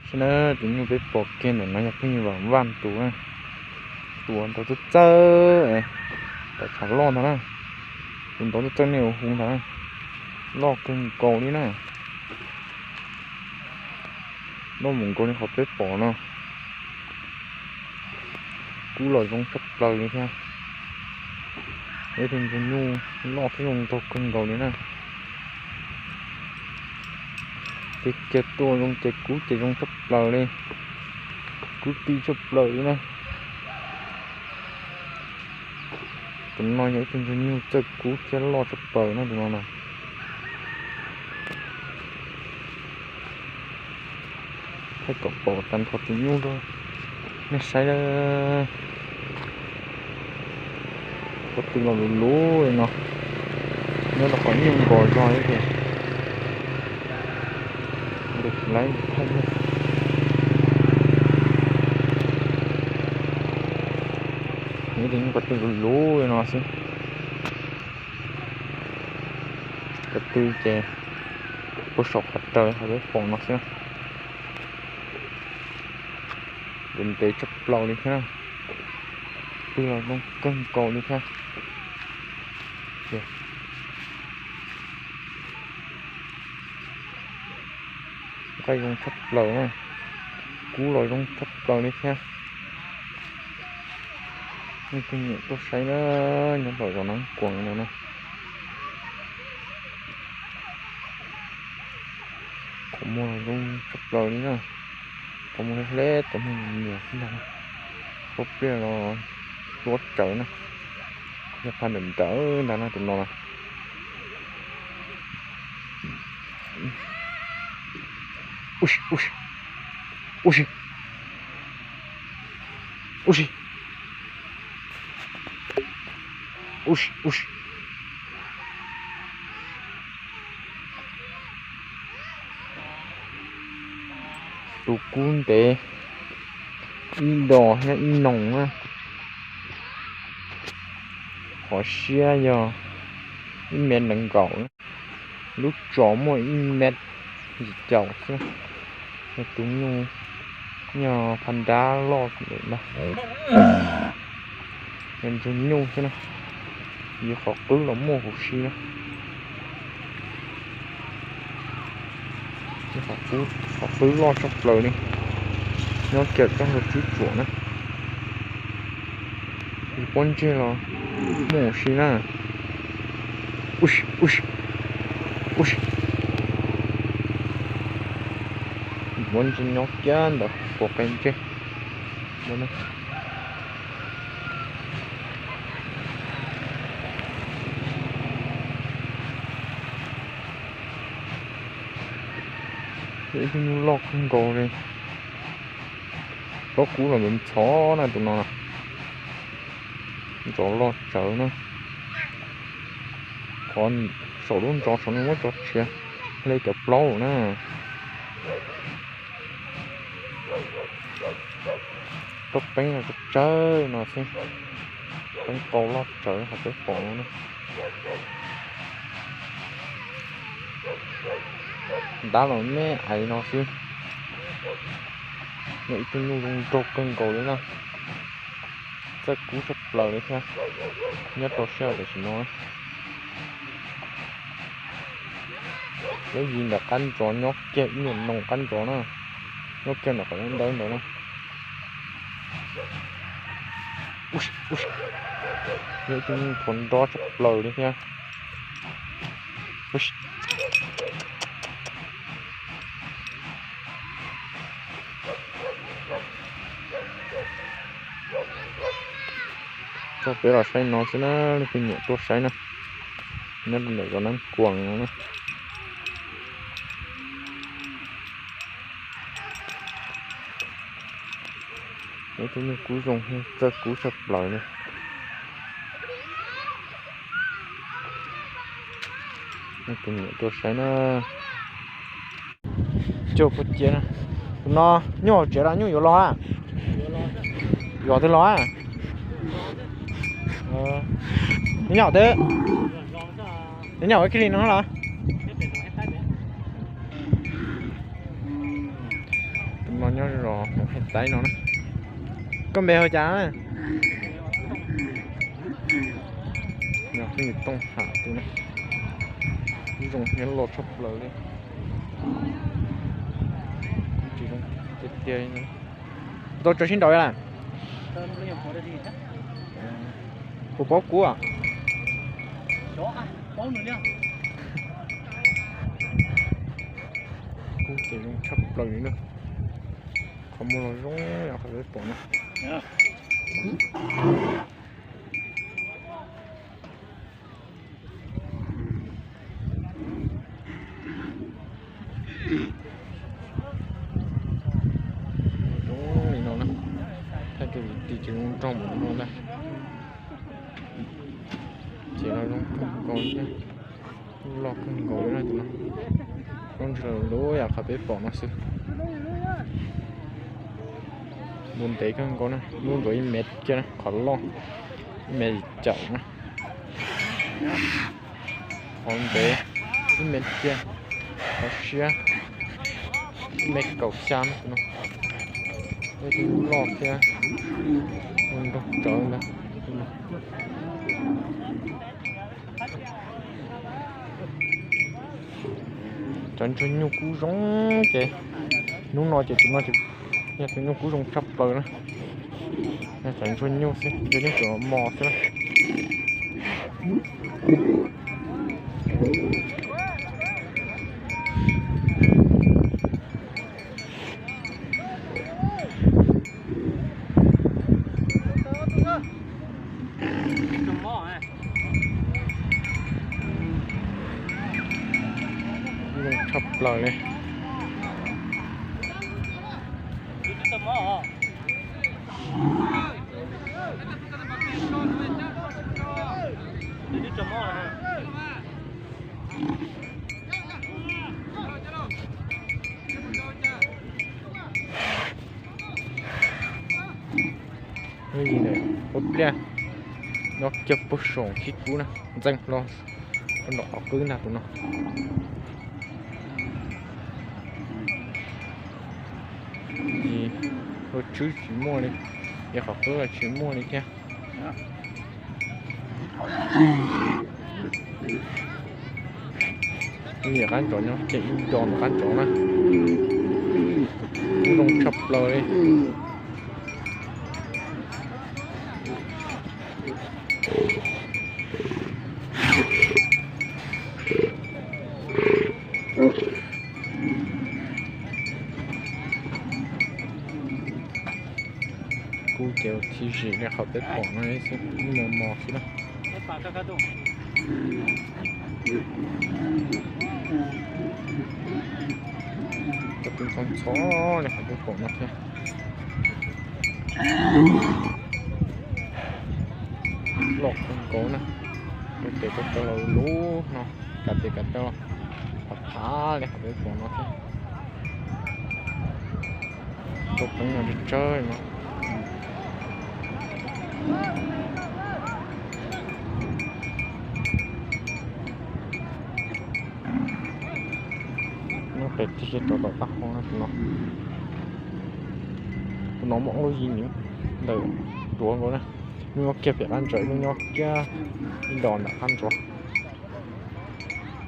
Xwb na, tus nyuj peb pom kiag ntawm no yog pheej yog vam vaj tus na, tus uas ntaus txawj txawj, tom tshav loj ntag na, tus ntaus txawj txawj nej ua hu ntag na, loj kawg nkaus li na, loj mus nkaus li qhov peb pom no, kub los zoo tshaj plaws li thiab. Ib tug ntsuag nyuj loj thiab zoo nraug kawg nkaus li na. Ces kiag tuaj zoo ces kub ces zoo tshaj plaws li, kub ti tshaj plaws li na. Tus no yog ib tug ntsuag nyuj txawj kub thiab loj tshaj plaws na tus no na. Thaij kom pom tag nrho tus nyuj rau nej saib na. Ko tw los luv luv li no, nyob rau qhov nyuj nkaus zog li ces tsis laib thaij. Tus nyuj ko tw luv luv li no xwb. Ko tw ces puag saum qhov raws qhov peb pom no xwb na. Ntev tshaj plaws li thiab na. Tw los zoo kawg nkaus li thiab. Nqaij zoo tshaj plaws na, kub los zoo tshaj plaws li thiab. Nej tus nyiam tuaj saib na, nyob tom zos Nab Kuam no na. Qhov muag zoo tshaj plaws li na, qhov muag hleb tom muag nyias xwb ntag. Pab pliaj los tuab tsawv na, yog pha ntawm ntawd ntag na tus no na. Ub si, ub si, ub si, ub si. Tus kub ntev ib dos thiab ib noog na. Qhov siab yog ib mev nees nkaum, lub tsos muaj ib mev yim caum xwb. Yog tus nyuj, nyuj pha nrab loj ntawm no, yog ntsuag nyuj xwb na, yog qhov qwb los muaj huv si na. Qhov qwb loj tshaj plaws li, nyob kiag txoj hlua tsib tsuam na. Yus pob ntseg los muaj huv si na. Ub si, ub si, ub si. Yus pob ntseg nyob kiag ntawm puag qe ntseg no na. Ib tug nyuj loj kawg nkaus li, plaub kub los ntxhov ntxhov na tus no na. Ntsos loj tsawv na. Qhov saum lub ntsos saum no muab tso tshiav hle cov plaub na. Tuaj peeb tsawg tsawg no xwb, peeb qau loj tsawv qhov peb pom no na. Ntab los me aiv no xwb. Yog ib tug nyuj zoo nraug kawg nkaus li na. Txawj kub tshaj plaws li thiab. Nyob rau sij hawm tam sim no, lub yim ntawm qab ntsos nyob kiag ib nyuag noog qab ntsos na, nyob kiag ntawm qhov ntawd ntawd na. Yog ib tug nyuj thuav nrov tshaj plaws li thiab. Tso peb los saib no xwb na, leej twg nyiam tuaj saib na, nyob rau ntawm zos Nab Kuam no na. Ib tug nyuj kub zoo, txawj kub tshaj plaws li. Leej twg nyiam tuaj saib na. Coj puag cia na. Tus no nyuj hauv tsev los nyuj yuav los a? Yuav twg los a? Nyob twb, nyob ua kiag li no los? No nyob zos Hmoob Haij Taib no na. Koj npe hu cas na? Yog phooj ywg Tooj Ham tus na. Zoo nyob loj tshaj plaws li. Tsis zoo tiag tiag. Tau tso sib nraud lawm. Puas paub kub? Kub ces zoo tshaj plaws li na. Qhov muag los zoo yam qhov peb pom na. Zoo li no na. Thaij kiag tim ces zoo nraug npaum no ntag. Ces los zoo kawg nkaus thiab. Loj kawg nkaus li na tus no. Lub ntsej lus yam qhov peb pom no xwb. Ntuv ntev kawg nkaus na, lub ntuv ib mev kiag na, qhov loj ib mev caum na. Qhov ntev ib mev kiag, qhov siab ib mev kaum xya na tus no. Lub loj thiab, nrog tsawv ntag. Cov ntsuag nyuj kub zoo ces hnub no ces tus no ces yog tus nyuj kub zoo tshaj plaws na. Yog cov ntsuag nyuj xwb, ntsuag nyuj tsuas mos xwb na. Zoo tshaj plaws li. Lub yim ntawm ua pliaj nyob kiag puag saum khib kub na, ntxeev hlo rau nram qhov qwb ntag tus no. Ces ua tshwb tsis muaj li, ces qhov qwb los tsis muaj li thiab. Ib yam qab ntsov nyob kiag ib do nram qab ntsov na. Zoo tshaj plaws li. Kub ces txhim zim li qhov peb pom no xwb, mos mos xwb na. Cov kub ntxhov ntxhov li qhov peb pom no thiab. Loj kawg nkaus na. Ua tes koj cov laus lub no, kav tes kav taw, qhov phav li qhov peb pom no thiab. Rau pleev no tsawg tsawg no. Nyob pem txij rau tom taub hau no, tus no, tus no muaj ob lub yim ntawm duav nkaus na. Lub nyob kiag pem qab ntsov, lub nyob kiag ib do nram qab ntsov.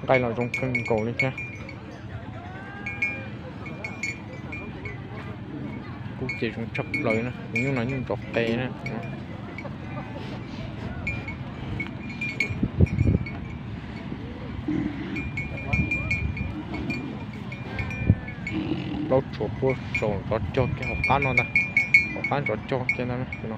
Nqaij los zoo kawg nkaus li thiab. Kub ces zoo tshaj plaws na, tus nyuj no nyuj nrov qe na. Plaub tsuas puag saum nrov cog kiag hauv qab no ntag, hauv qab nrov cog kiag ntag no.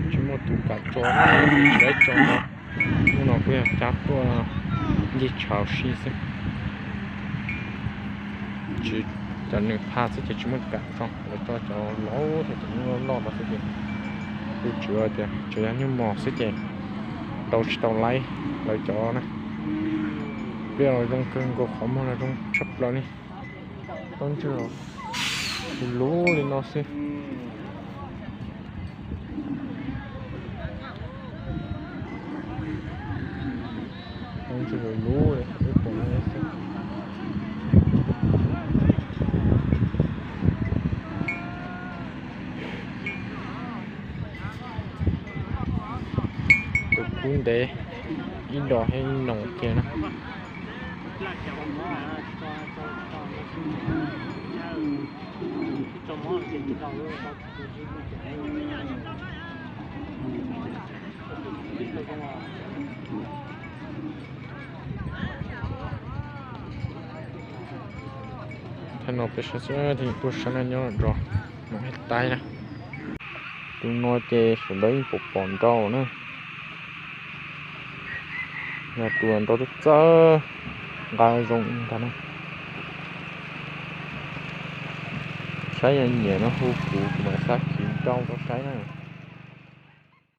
Tsis muaj tus kam tso, tsis tau tso no. Hnub no kuj yog cab tuaj nce tshav ua si xwb. Tsis, cov nws pha xwb ces tsis muaj tus kam tso, lawv tso cov laus thiab cov nyuj loj loj no xwb ces kuv tsuas tias tsuas yog nyuj mos xwb ces tau tsis tau laib lawv cov na. Pliaj los zoo kawg nkaus, qhov muag los zoo tshaj plaws li. Tau ntswg los luv li no xwb. Kub ntev ib dos thiab ib noog kiag na. Thaum no peb saib xwb, tus sab no nyob zos Noom Hej Taib na. Tus no ces sawv daws yeej pom pom nrau na. Yog tus nrau txawj txawj nqa zoo ntag na. Saib yog nyiam no hu kuv, kuv mam xa khiv nrau rau saib na.